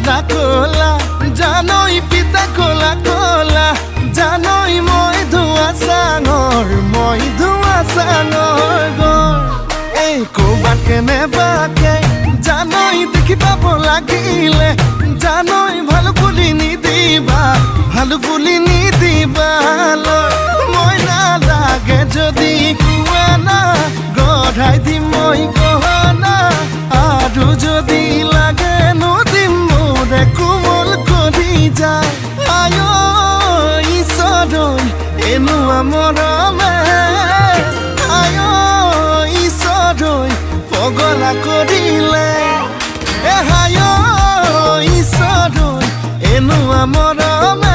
ক'লা ক'লা জানৈ পিতা ক'লা ক'লা জানৈ মই ধোৱা চাঙৰ মই ধোৱা চাঙৰ গড় এই ক'ৰবাত কেনেবাকে জানৈ দেখি পাব লাগিলে জানৈ ভালুক বুলি নিদিবা ভালুক বুলি নিদিবা মই নালাগে যদি কোৱা না গঢ়াই দিম মই গহনা আৰু যদি লাগে নদিম মোৰে কোমল কৰি যায় আয় ঈশ্বৰৈ এনুৱা মৰমে আয় ঈশ্বৰৈ পগলা কৰিলে এ হায় ঈশ্বৰৈ এনুৱা মৰমে।